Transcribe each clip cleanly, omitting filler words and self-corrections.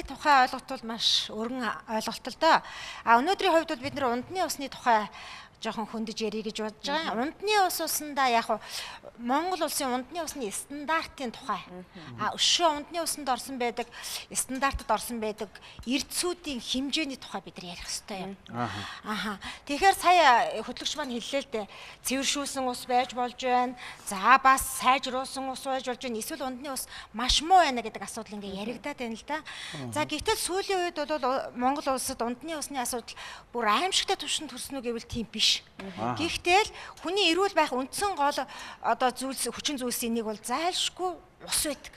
Тухай ойлголт бол маш өргөн ойлголт л доо. А өнөөдрийн хувьд бол бид нэр ундны усны тухай жоохон хөндөж ярих гэж бодож байгаа. Ундны ус усандаа яг Монгол улсын ундны усны стандартын тухай. А өшөө ундны усанд орсон байдаг, стандартад орсон байдаг эрдсүүдийн хэмжээний тухай бид нар ярих хэрэгтэй юм. Аха. Тэгэхээр сая хөтлөгч маань хэллээ л дээ. Цэвэршүүлсэн ус байж болж байна. За бас сайжруулсан ус байж болж байна. Эсвэл ундны ус маш муу байна гэдэг асуудал ингээ яригадаад байна л да. За гэтэл сүүлийн үед бол Монгол улсад ундны усны асуудал бүр аимшигтай түвшинд хүрсэн үү гэвэл тийм биш. Гэхдээ л хүний эрүүл байх үндсэн гол одоо зүйлс хүчин зүйлсийн нэг бол зайлшгүй ус байдаг.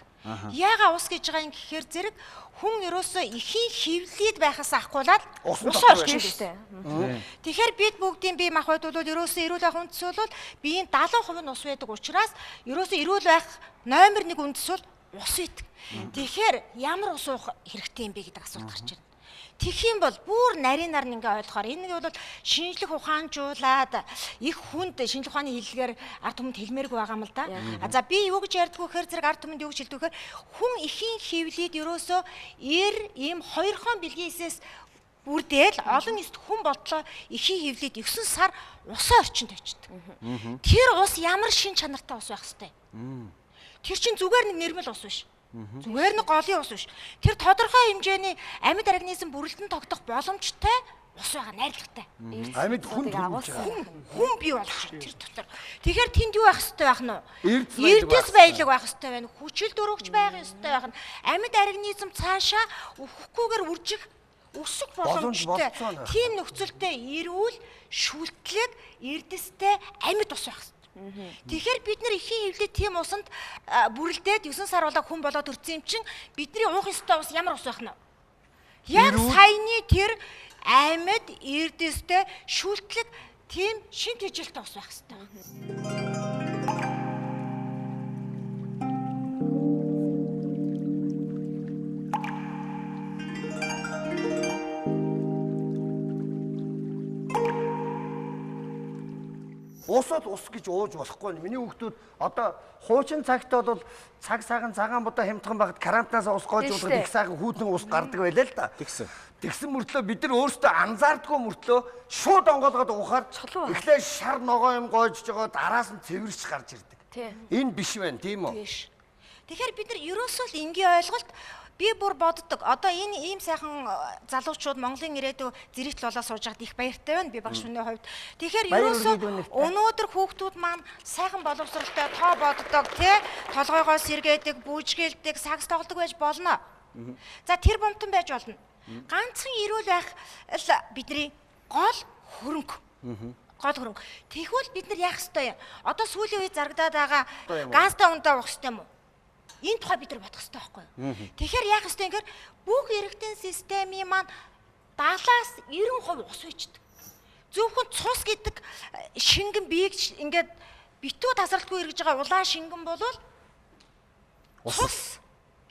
Яага ус гэж байгаа юм гэхээр зэрэг хүн ерөөсөө ихийн хөвлөд байхаас ахгуулаад ус орчин шүү дээ. Тэгэхээр бид бүгдийн бие махбод бол ерөөсөө эрүүл байх үндэс бол биеийн 70% нь ус байдаг учраас ерөөсөө эрүүл байх номер 1 үндэс бол ус байдаг. Тэгэхээр ямар ус уух хэрэгтэй юм бэ гэдэг асуулт гарч ирнэ. Тэгэх юм бол бүр нарийнаар нь ингээ ойлгохоор энэ нэг бол шинжлэх ухаанжуулаад их хүнд шинжлэх ухааны хэллэгээр ард түмэнд хэлмээргүй байгаа юм л да. А за би юу гэж ярьдгүй гэхээр зэрэг ард түмэнд юу гэж хэлдэг вэхээр хүн ихийн хөвлөд ерөөсөө 90 ийм хоёрхон бэлгийн эсээс бүрдээл олон эст хүн болтлоо ихийн хөвлөд 9 сар усан орчинд очдог. Тэр ус ямар шин чанартай ус байх хэвтэй. Тэр чинь зүгээр нэг нэрмэл ус биш. Зүгээр нэг голын ус биш. Тэр тодорхой хэмжээний амьд организм бүрэлдэн тогтох боломжтой ус байгаа, найрлагатай. Амьд хүн төрүүлж байгаа. Хүн бий болгож тэр дотор. Тэгэхээр тэнд юу байх ёстой байх нь вэ? Эрдэс баялаг байх ёстой байна. Хүчил дөрөгч байх ёстой байх нь. Амьд организм цаашаа үхэхгүйгээр үржих өсөх боломжтой. Тийм нөхцөлтэй эрүүл, шүлтлэг, эрдэстэй амьд ус байх ёстой. Тэгэхээр бид нэр ихийн хөвлөд тийм усанд бүрэлдээд 9 сар болоо хүн болоод төрсөн юм чинь бидний уух ёстой ус ямар ус байх нь вэ? Яг саяны тэр амьд, эрдэстэй, шүлтлэг тийм шин тэжээлтэй ус байх ёстой. Усод ус гэж ууж болохгүй. Миний хүүхдүүд одоо хуучин цагт бол цаг сайхан цагаан будаа хямдхан байхад карантинаас ус гоож уулгаад их сайхан хүүтэн ус гардаг байлаа л да. Тэгсэн. Тэгсэн мөртлөө бид нар өөрсдөө анзаардгүй мөртлөө шууд онгоолгоод уухаар эхлээ шар ногоо юм гоожж байгаа, дараас нь цэвэрч гарч ирдэг. Энэ биш байна, тийм үү? Биш. Тэгэхээр бид нар ерөөсөө л энгийн ойлголт би бүр боддог. Одоо энэ ийм сайхан залуучууд Монголын ирээдүй зэрэгтэл болоо сууж байхад их баяртай байна. Би багш хүний хувьд. Тэгэхээр ерөөсөө өнөөдөр хүүхдүүд маань сайхан боловсралтай тоо боддог, тий? Толгойгоо сэргээдэг, бүжгэлдэг, сагс тоглодог байж болно. За тэр бомтон байж болно. Ганцхан эрүүл байх л бидний гол хөрөнгө. Гол хөрөнгө. Тэгвэл бид нар яах ёстой юм? Одоо сүүлийн үед зарагдаад байгаа газтай ундаа уух ёстой юм уу? Энэ тухай бид нар бодох ёстой байхгүй юу? Тэгэхээр яах ёстой юм гэхээр бүх эргэтэн системийн маань 70-аас 90% ус үйчдэг. Зөвхөн цус гэдэг шингэн биеийг ингээд битүү тасралтгүй эргэж байгаа улаан шингэн болвол цус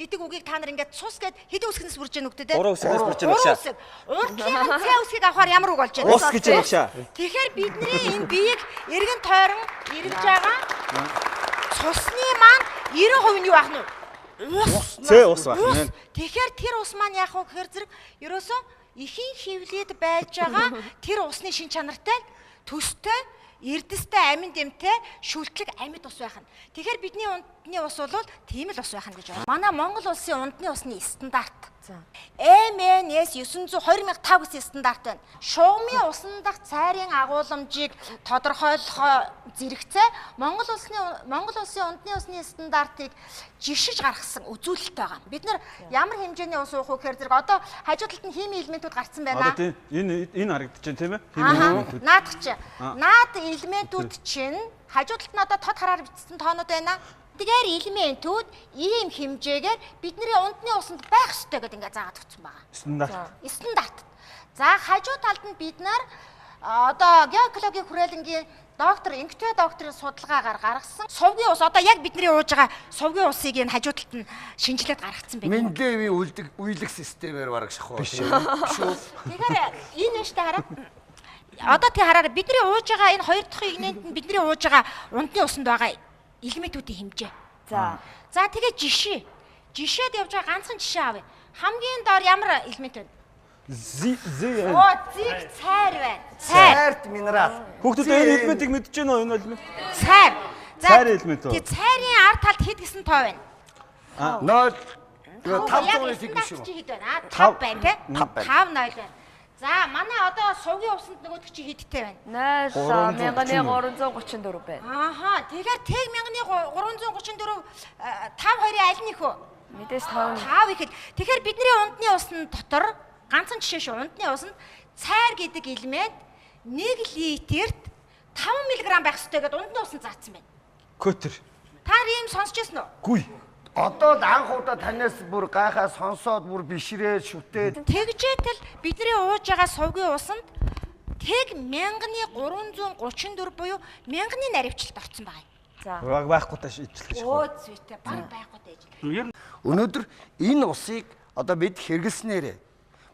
гэдэг үгийг та нар ингээд цус гэд хэдэн үсгнээс бүрж яах нүгтэй те? 3 үсгнээс бүрж яах багшаа. Урдлын цай үсгийг авахар ямар үг болж байна? Ус гэж яах багшаа. Тэгэхээр бидний энэ биеийг эргэн тойрон эргэж байгаа цусны маань 90% нь юу байх нь вэ? Ус. Цэ ус байх нь. Тэгэхээр тэр ус маань яах вэ гэхээр зэрэг ерөөсөө ихийн хөвлөд байж байгаа тэр усны шин чанартай, төстэй, эрдэстэй, амин дэмтэй, шүлтлэг амьд ус байх нь. Тэгэхээр бидний ундны ус бол тийм л ус байх нь гэж байна. Манай Монгол улсын ундны усны стандарт. MNS 900 2005 гэсэн стандарт байна. Шугамын усан дах цайрын агууламжийг тодорхойлох зэрэгцээ Монгол улсын ундны усны стандартыг жишиж гаргасан үзүүлэлт байгаа. Бид нар ямар хэмжээний ус уух вэ гэхээр зэрэг одоо хажуу талд нь химийн элементүүд гарцсан байна. Одоо тийм энэ харагдаж байна тийм ээ? Химийн элементүүд. Наадах чи. Наад элементүүд чинь хажуу талд нь одоо тод хараар бичсэн тоонууд байна. Тэгэхээр элементүүд ийм хэмжээгээр бидний ундны усанд байх ёстой гэдэг ингээ заагаад өгсөн байгаа. Стандарт. Стандарт. За хажуу талд нь бид нар одоо геокологийн хүрээлэнгийн доктор Ингтэ докторын судалгаагаар гаргасан сувгийн ус одоо яг бидний ууж байгаа сувгийн усыг энэ хажуу талд нь шинжилээд гаргацсан байна. Менделеевийн уйлэг системээр бараг шахуу. Биш шүү. Тэгэхээр энэ нь штэ хараа. Одоо тий хараарай бидний ууж байгаа энэ хоёр дахь игнэнд нь бидний ууж байгаа ундны усанд байгаа элементүүдийн хэмжээ. За. За тэгээ жишээ. Жишээд явж байгаа ганцхан жишээ авъя. Хамгийн доор ямар элемент вэ? З З. Оо, зиг цайр байна. Цайр. Цайрт минерал. Хүүхдүүд энэ элементийг мэдэж байна уу? Энэ элемент. Цайр. За Цайр элемент үү? Тий, цайрын ард талд хэд гэсэн тоо байна? 0 5 501 биш үү? Чи хэд байна? 5 байна тий? 5 байна. 5 0 байна. За, манай одоо сувгийн усанд нөгөөдөг чи хэдтэй байна? 0 1334 байна. Ааха, тэгэхээр тэг 1334 5 2-ын аль нь их вэ? Мэдээж 5. 5 ихэд. Тэгэхээр бидний ундны усны дотор ганцхан жишээ шүү. Ундны усанд цайр гэдэг элемент 1 литрт 5 мг байх ёстой гэдээ ундны усанд заасан байна. Көтер. Та нар ийм сонсч байсан уу? Гүй. Одоо л анх удаа танаас бүр гайхаа сонсоод бүр бишрээ шүтээд Тэгжээтэл бидний ууж байгаа сувгийн усанд тэг 1334 буюу мянганы наривчлалд орсон байгаа юм. За. Баг байхгүй тааш ижлэх шиг. Өө зүйтэй баг байхгүй дэж. Өнөөдөр энэ усыг одоо бид хэрэглэснээрээ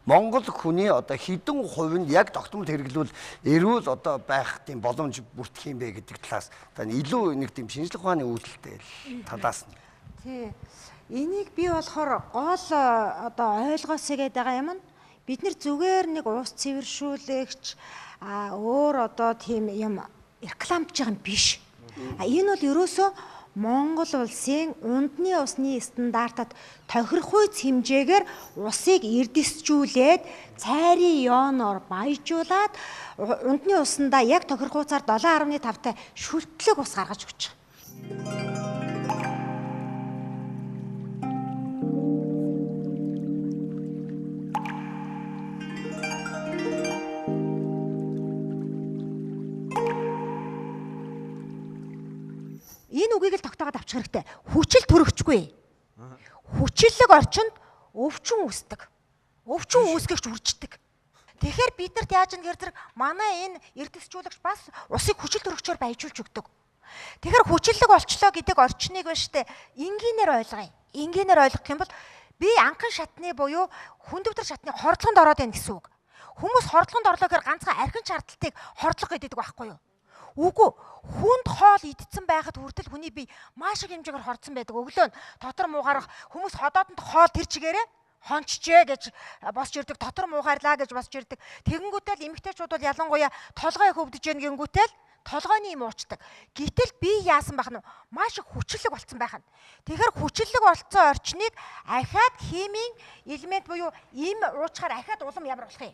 Монгол хүний одоо хэдэн хувь нь яг тогтмол хэрэглүүл эрүүл одоо байх тийм боломж бүрдэх юм бэ гэдэг талаас та илүү нэг тийм шинжлэх ухааны үүдэлтэй талаас нь. Тий. Энийг би болохоор гол одоо ойлгоосэй гэдэг байгаа юм нь бид нар зүгээр нэг ус цэвэршүүлэгч өөр одоо тийм юм рекламж байгаа юм биш. А энэ бол ерөөсөө Монгол улсын ундны усны стандартад тохирохуйц хэмжээгээр усыг эрдэсжүүлээд цайрын ионоор баяжуулаад ундны усандаа яг тохирохуйцаар 7.5-тай шүлтлэг ус гаргаж өгч байгаа. Энэ үгийг л тогтоогод авчих хэрэгтэй. Хүчил төрөгчгүй. Хүчиллэг орчинд өвчин үүсдэг. Өвчин үүсгэгч үрждэг. Тэгэхээр бид нарт яаж ингээр зэрэг манай энэ эрдэсжүүлэгч бас усыг хүчил төрөгчөөр баяжуулж өгдөг. Тэгэхээр хүчиллэг олчлоо гэдэг орчныг ба штэ энгийнээр ойлгоё. Энгийнээр ойлгох юм бол би анхан шатны буюу хүндөвдөр шатны хордлогонд ороод байна гэсэн үг. Хүмүүс хордлогонд орлоо гэхээр ганцхан архин чардалтыг хордлого гэдэг байхгүй юу? Үгүй, хүнд хоол идсэн байхад хүртэл хүний бие маш их хэмжээгээр хордсон байдаг. Өглөө нь дотор муугарах хүмүүс ходоодонд хоол тэр чигээрээ хончжээ гэж босч ирдэг, дотор муухайрлаа гэж босч ирдэг. Тэгэнгүүтэл эмэгтэйчүүд бол ялангуяа толгой хөвдөж гэн гингүүтэл толгойн юм уучдаг. Гэтэл би яасан байх нь маш их хүчлэг болцсон байх нь. Тэгэхээр хүчлэг болцсон орчныг ахаад химийн элемент буюу им уучхаар ахаад улам ямар болох юм?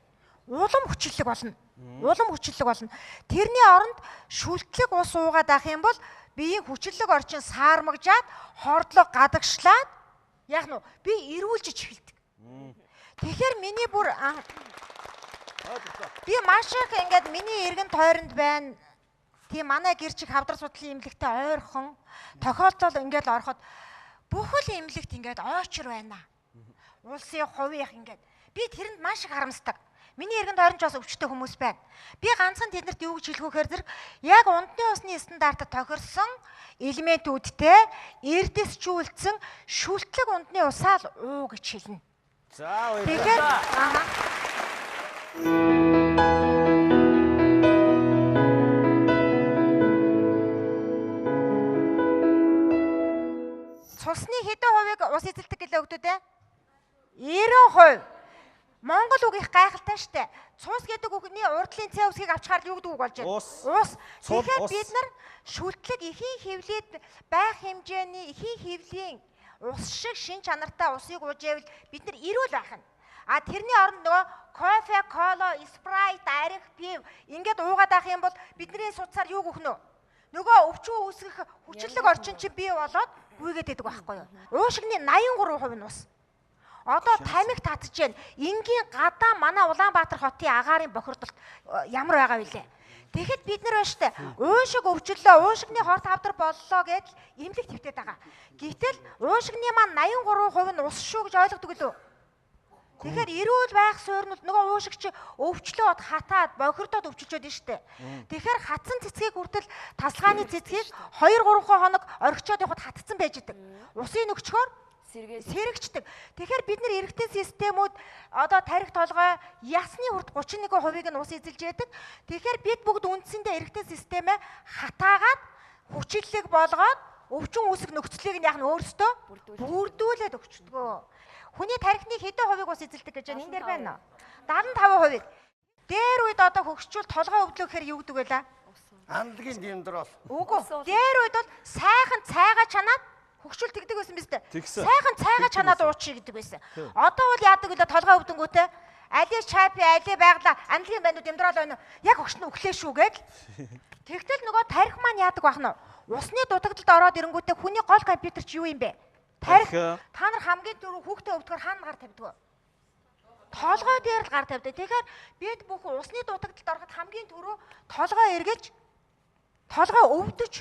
Улам хүчлэг болно. Улам хүчлэг болно. Тэрний оронд шүлтлэг ус уугаад авах юм бол биеийн хүчлэг орчин саармагжаад, хордлого гадагшлаад яг нь би эрүүлжиж эхэлдэг. Тэгэхээр миний бүр би маш их ингээд миний эргэн тойронд байна. Тийм манай гэрчиг хавдар судлалын эмнэлэгтээ ойрхон тохиолдол ингээд ороход бүхэл эмнэлэгт ингээд ойчор байна. Улсын хувийнх ингээд би тэрэнд маш их харамсдаг. Миний эргэн тойронд ч бас өвчтөй хүмүүс байна. Би ганцхан тэднэрт юу гэж хэлэх вэ гэхээр зэрэг яг ундны усны стандартад тохирсон элементүүдтэй эрдэсжүүлсэн шүлтлэг ундны усаа л уу гэж хэлнэ. За баярлалаа. Тэгэхээр ааха. Цусны хэдэн хувийг ус эзэлдэг гэлээ өгдөө дээ? 90%. Монгол үг их гайхалтай штэ. Цус гэдэг үгний урдлын цэ үсгийг авчгаар юу гэдэг үг болж байна? Ус. Ус. Тэгэхээр Ус. бид нар шүлтлэг эхийн хөвлөд байх хэмжээний эхийн хөвлийн ус шиг шин чанартай усыг ууж байвал бид нар эрүүл байх нь. А тэрний оронд нөгөө кофе, кола, спрайт, арх, пив ингээд уугаад авах юм бол бидний судсаар юу гүх нөө? Нөгөө өвчин үүсгэх хүчлэг орчин чинь бий болоод гүйгээд байдаг байхгүй юу? Уушигны 83% нь ус. Одоо тамхи татж гэн. Энгийн гадаа манай Улаанбаатар хотын агаарын бохирдолт ямар байгаа вүлээ? Тэгэхэд бид нар байна штэ. Уушиг өвчлөө, уушигны хорт хавдар боллоо гэдэл эмнэлэг твтээд байгаа. Гэтэл уушигны маань 83% нь ус шүү гэж ойлгодог лөө. Тэгэхээр эрүүл байх суурнууд нөгөө уушиг чи өвчлөөд хатаад бохирдоод өвчилчөөд нь штэ. Тэгэхээр хатсан цэцгийг хүртэл тасалгааны цэцгийг 2-3 хоног орхичоод явхад хатцсан байж идэг. Усын нөгчхөөр сэрэгчдэг. Тэгэхээр бид нар эргэтэн системүүд одоо тарих толгой ясны хүрт 31%-ыг нь ус эзэлж яадаг. Тэгэхээр бид бүгд үндсэндээ эргэтэн системээ хатаагаад хүчлэг болгоод өвчин үүсэх нөхцөлийг нь яг нь өөрсдөө бүрдүүлээд өгчдгөө. Хүний тархины хэдэн хувийг ус эзэлдэг гэж байна? Энэ дээр байна уу? 75%. Дээр үед одоо хөгшчүүл толгой өвдлөө гэхээр юу гэдэг вэ лээ? Андгийн дэмдрол. Үгүй. Дээр үед бол сайхан цайгаа чанаад хөгшчүүл тэгдэг байсан биз дээ. Сайхан цайгаа чанаад уучий гэдэг байсан. Одоо бол яадаг вэ? Толгой өвдөнгүүтээ али чапи али байглаа андлын байна уу дэмдрол байна уу? Яг хөгшин өглөө шүү гээд. Тэгтэл нөгөө тарих маань яадаг байх нь? Усны дутагдалд ороод ирэнгүүтээ хүний гол компьютер чи юу юм бэ? Тарих. Та нар хамгийн түрүү хүүхдээ өвдөхөр хаана гар тавьдаг вэ? Толгой дээр л гар тавьдаг. Тэгэхээр бид бүхэн усны дутагдалд ороход хамгийн түрүү толгой эргэж толгой өвдөж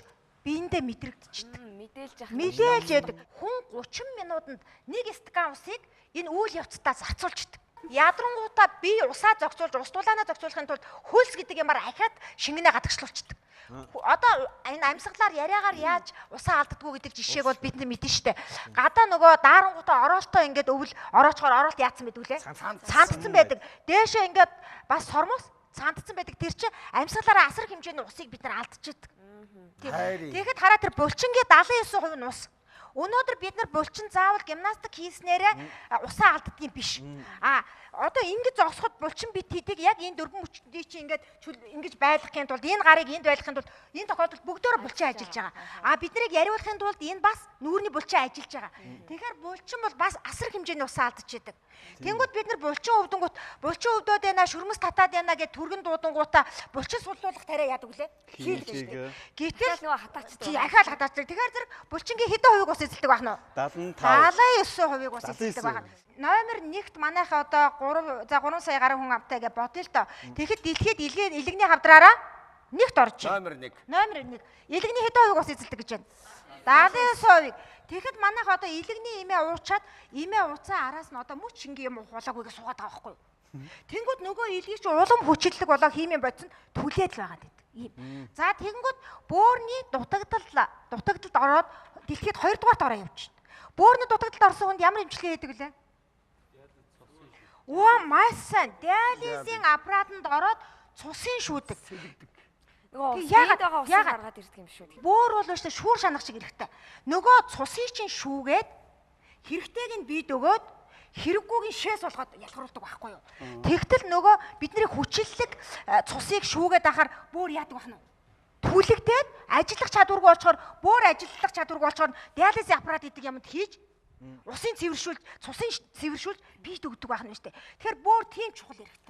биендээ мэдрэгдчихдэг. Мэдээлж яах. Мэдээлж яадаг. Хүн 30 минутанд нэг стакан усыг энэ үйл явцдаа зарцуулждаг. Ядрангуудаа бие усаа зохицуулж, ус дулаанаа зохицуулахын тулд хөлс гэдэг юмар ахиад шингэнэ гадагшлуулчихдаг. Одоо энэ амьсгалаар яриагаар яаж усаа алддаггүй гэдэг жишээг бол бид нар мэднэ штэ. Гадаа нөгөө daarангуудаа ороолтоо ингээд өвөл ороочхоор ороолт яатсан байдаг лээ. Сандцсан байдаг. Дээшээ ингээд бас сормоос сандцсан байдаг. Тэр чинь амьсгалаараа асар хэмжээний усыг бид нар алдчихдаг. Тэгэхэд хараа тэр булчингийн 79% нь ус. Өнөөдөр бид нар булчин заавал гимнастик хийснээрээ усаа алддаг юм биш. А одоо ингэж зогсоход булчин бит хийдэг яг энэ дөрвөн мөчдийг чи ингээд ингэж байлгахын тулд энэ гарыг энд байлгахын тулд энэ тохиолдолд бүгдөө булчин ажиллаж байгаа. А бид нарыг яриулахын тулд энэ бас нүүрний булчин ажиллаж байгаа. Тэгэхээр булчин бол бас асар хэмжээний усаа алдчихэдэг. Тэнгүүд бид нар булчин өвдөнгүүт булчин өвдөөд байна, шүрмэс татаад байна гэж түргэн дуудангуудаа булчин суллуулах тариа яадаг үлээ? Хийлгэж шүү дээ. Гэтэл нөгөө хатаачдаг. Тий, ахаал хатаачдаг. Тэгэхээр зэрэг булчингийн хэдэн хувийг ус эзэлдэг байх нь вэ? 75. 79% ус эзэлдэг байх. Номер 1-т манайхаа одоо 3 за 3 сая гаруй хүн амтай гэж бодъё л доо. Тэгэхэд дэлхийд илгэний хавдраараа нэгт орж байна. Номер 1. Номер 1. Илгэний хэдэн хувийг ус эзэлдэг гэж байна? 79%. Тэгэхэд манайх одоо илгэний имээ уучаад имээ ууцсан араас нь одоо мөч шингийн юм уух болоогүй гэж суугаад байгаа байхгүй юу? Тэнгүүд нөгөө илгийг чи улам хүчиллэг болоо химийн бодис нь түлээд л байгаа гэдэг. Ийм. За тэгэнгүүт бөөрийн дутагдалд ороод дэлхийд 2 дугаарт ороо явчихна. Бөөрийн дутагдалд орсон хүнд ямар эмчилгээ хийдэг вүлээ? Үа маш сайн. Диализийн аппаратанд ороод цусын шүүдэг. Нөгөө яагаад байгаа усыг гаргаад ирдэг юм шүү. Бөөр бол шүү шүүр шанах шиг хэрэгтэй. Нөгөө цусыг чинь шүүгээд хэрэгтэйг нь бид өгөөд хэрэггүйг нь шээс болгоод ялгаруулдаг байхгүй юу? Тэгтэл нөгөө бидний хүчиллэг цусыг шүүгээд ахаар бөөр яадаг байх нь? Түлэгдээд ажиллах чадваргүй болчоор бөөр ажиллах чадваргүй болчоор диализийн аппарат гэдэг юмд хийж усын цэвэршүүлж, цусын цэвэршүүлж бид өгдөг байх нь шүү дээ. Тэгэхээр бөөр тийм чухал хэрэгтэй.